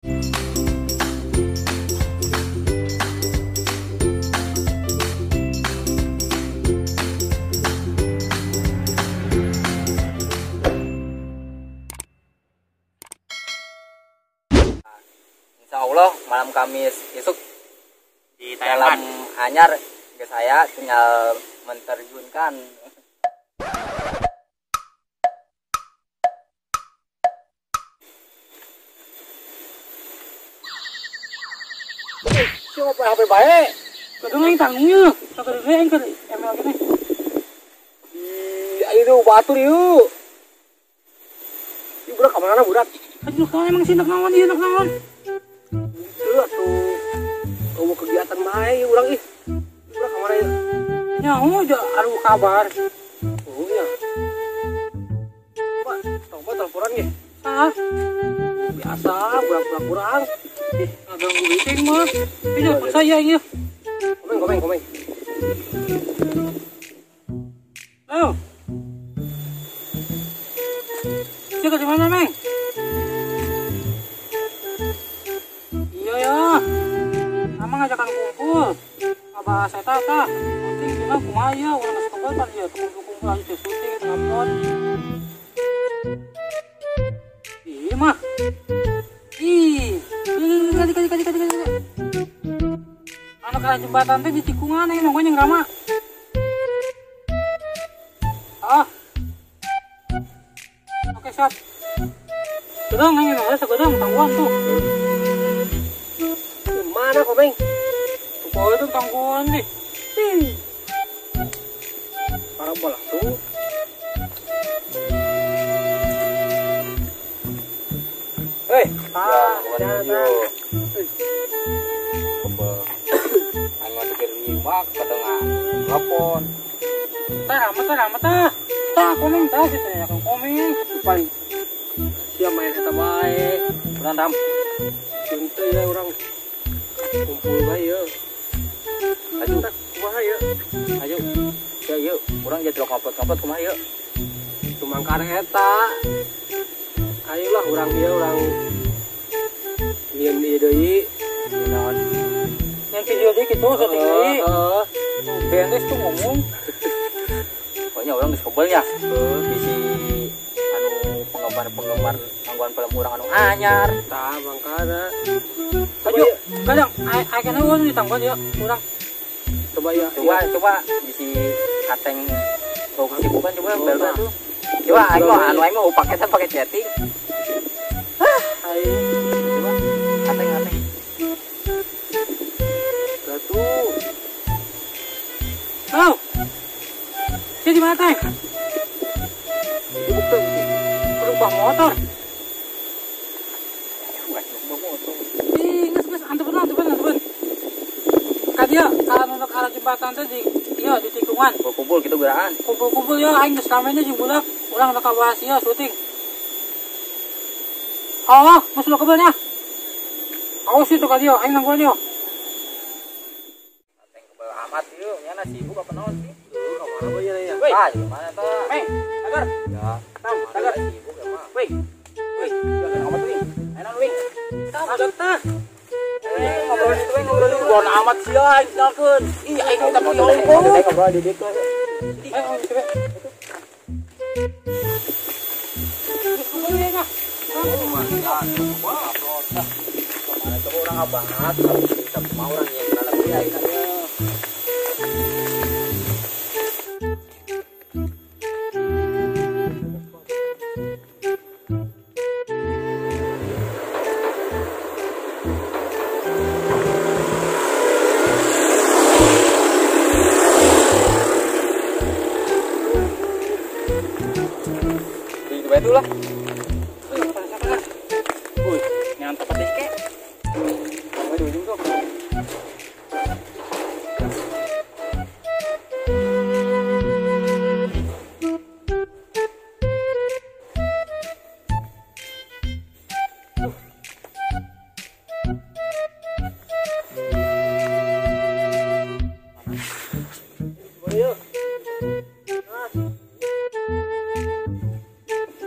Insya Allah malam Kamis esok di dalam anyar ke saya tinggal menerjunkan. Siapa HP baik? Kedua yang tanggungnya, kedua yang ke ML gini. Ayo batur yuk. Ieu budak ka mana budak? Aduh, kawan emang sih nak naon ieu nak naon. Teu atuh. Eueuh kegiatan bae ieu urang ih. Budak ka mana ieu? Nyaho aja aduh kabar. Oh nya. Pak, tong teleponan ge. Sah. Biasa budak-budak urang. Ih, ngaganggu meeting mah. Ini telepon saya ieu. Komeng, komeng, komeng. Ayo. Cek di mana, Meng? Iya ya. Amang ngajakan kumpul. Abah saya tah. Penting cuma kumaha ya, urang geus kebal pan ieu kumpul-kumpul aja teh syuting eta ngupload. Ih mah. Ih, kali kali kali kali kali. Anu kana jembatan teh di tikungan yang nongol yang rama. Ah. Oke, siap. Gedang ini ada segedang tangguhan tuh. Mana komeng? Tuh itu tangguhan nih. Parah bola tuh. Hei, ya, anu pikir lima kedengar telepon. Tah, ramah tah, ramah tah. Tah, komeng tah sih teh, komeng. Pan. Sia main eta bae. Urang ram. Henteu ya urang. Kumpul bae yeuh. Ayo, kumaha yeuh? Ayo. Ya yeuh, urang jadi ngopot-ngopot kumaha yeuh? Tumangkar eta. Ayolah urang ieu urang nyieun ieu deui. Naon? Yang video deui kitu syuting deui. Heeh. Beres tuh ngomong. Pokoknya urang geus kebel nya. Bisi anu penggemar-penggemar nangguan film urang anu anyar. Tah mangkana. Ayo, kadang ai kana urang ditangguan ya urang. Coba ya, coba coba bisi ateng kesibukan coba bel tuh. Coba aing mah anu aing mah paketan pakai chatting. Hah, aing coba ateng-ateng. Satu. Halo. Dia di mana, Teh? Di bukti. Berubah motor. Bukan berubah motor. Ih, geus geus antepeun antepeun antepeun. Ka dia ka anu arah jembatan teh di iya di tikungan. Kumpul gitu gerakan. Kumpul-kumpul ya aing geus ramenya jeung budak. Urang rek bahas ieu syuting. Oh, masuk lo kebelnya. Awas itu ka dia, aing nangguan yo. Ateng kebel amat ieu, nyana sibuk apa naon sih? Ka mana bae ya? Weh, ah, di mana tah? Meng, agar. Ya, tam, agar. Sibuk ya mah. Weh. Weh, jangan amat wing. Ayo naon wing. Tam, tah. Ngobrol itu ngobrol itu bon amat sia aing kenalkeun. Ih, aing minta beli ongko. Ngobrol di ditu. Ayo, coba. Mana coba orang bahas, bisa mau orang yang dalam dia aing nya. Itu lah. Wih, nyantap petis kek. Sampai di ujung tuh.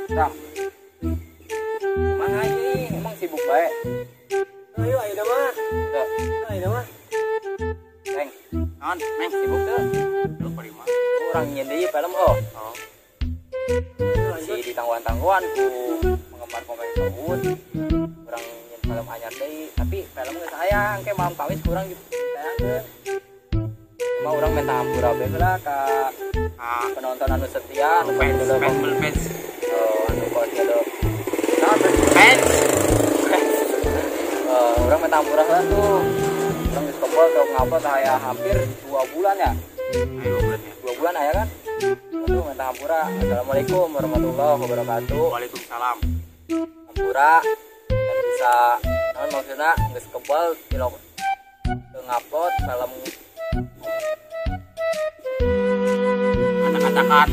Ram. Mana ini? Emang sibuk baik. Ayo ayeuna mah. Teu. Ayeuna mah. Neng, Naon, Neng? Sibuk teu? Lu parima. Urang nyieun deui film oh. Oh. Si ditangguhan-tangguhan ku penggemar Komeng Soun. Urang nyieun film anyar deui, tapi film geus aya engke malam Kamis kurang ditayangkeun. Cuma urang minta hampura bae lah ka penonton anu setia, anu Fans, dulu fans, fans. Oh, anu kos dulu. Fans. Urang minta hampura lah tuh. Urang geus kebel teu ngupload aya hampir 2 bulan ya. Ayo 2 bulan ya. 2 bulan aya kan? Aduh, minta hampura. Assalamualaikum warahmatullahi wabarakatuh. Waalaikumsalam. Hampura dan bisa naon maksudna geus kebel teu ngupload film Acak-acakan.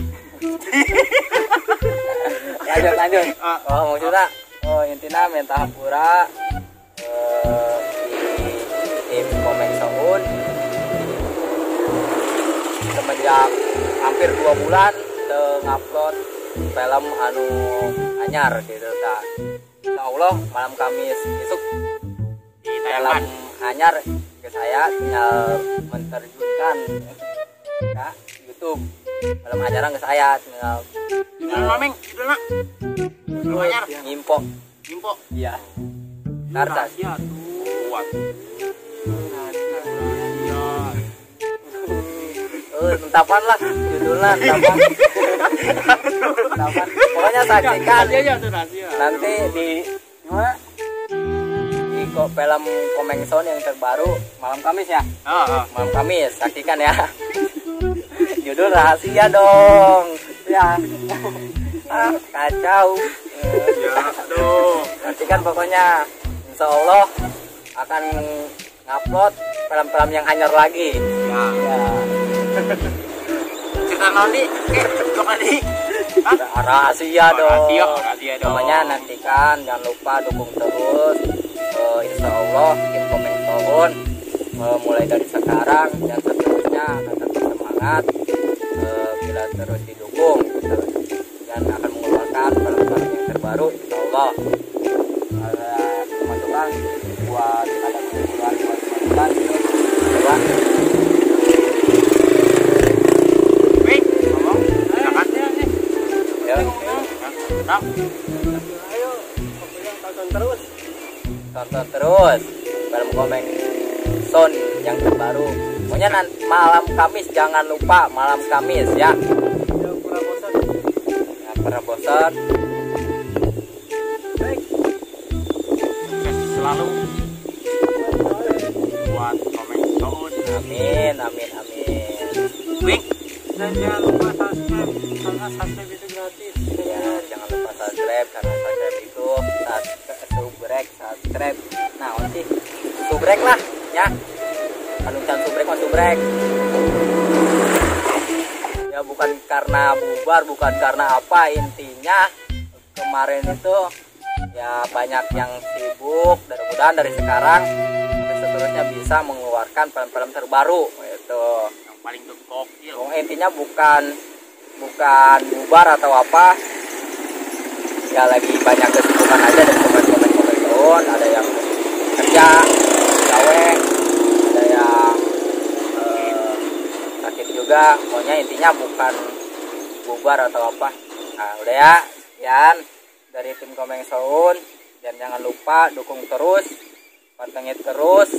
Lanjut. Oh, maksudna oh intina minta hampura di tim Komeng Soun semenjak hampir 2 bulan teu ngupload film anu anyar gitu ta. Insyaallah malam Kamis besok ditayangkan film anyar ke saya tinggal menerjunkan ke YouTube. Film anyar ke saya tinggal Judulna Meng, judulna. Film anyar. Ngimpo. Ngimpo. Iya. Ntar Rahasia tuh. Kuat. Tentapan lah judulnya, tentapan. Tentapan. Pokoknya saksikan. Nanti di gimana? Di film Komeng Soun yang terbaru malam Kamis ya. Malam Kamis saksikan ya. Judul rahasia dong. Ya. Ah, kacau. Ya, aduh. Saksikan pokoknya. Insya Allah akan ngupload film-film yang anyar lagi. Ya. Ya. Cerita nanti, oke, rahasia dong. Rahasia dong. Pokoknya nantikan, jangan lupa dukung terus. Insya Allah tim Komeng Soun mulai dari sekarang dan seterusnya akan tetap semangat bila terus didukung dan akan mengeluarkan film-film yang terbaru. Insya Allah. Ada masukan buat ada kesimpulan buat masukan gitu. Coba. Ayo, pokoknya tonton terus. Tonton terus film Komeng Soun yang terbaru. Pokoknya malam Kamis jangan lupa, malam Kamis ya. Jangan pernah bosan. Jangan pernah bosan. Baik. Sukses selalu buat Komeng Soun. Amin, amin, amin. Wing. Dan jangan lupa subscribe karena subscribe itu gratis. Ya, jangan lupa subscribe karena subscribe itu subscribe. Nah, sih subrek lah ya. Kalau can subrek mah subrek. Ya bukan karena bubar, bukan karena apa, intinya kemarin itu ya banyak yang sibuk. Dan mudah-mudahan dari sekarang sampai seterusnya bisa mengeluarkan film-film terbaru itu. Yang paling gokil. Oh, intinya bukan bubar atau apa. Ya lagi banyak kesibukan aja dari teman-teman Komeng Soun, ada yang kerja, gawe, ada yang sakit juga. Pokoknya intinya bukan bubar atau apa. Nah, udah ya, sekian dari tim Komeng Soun. Dan jangan lupa dukung terus, pantengin terus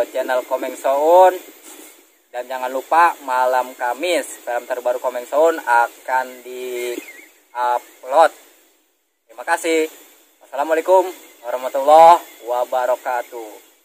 channel Komeng Soun. Dan jangan lupa malam Kamis film terbaru Komeng Soun akan di-upload. Terima kasih. Wassalamualaikum warahmatullahi wabarakatuh.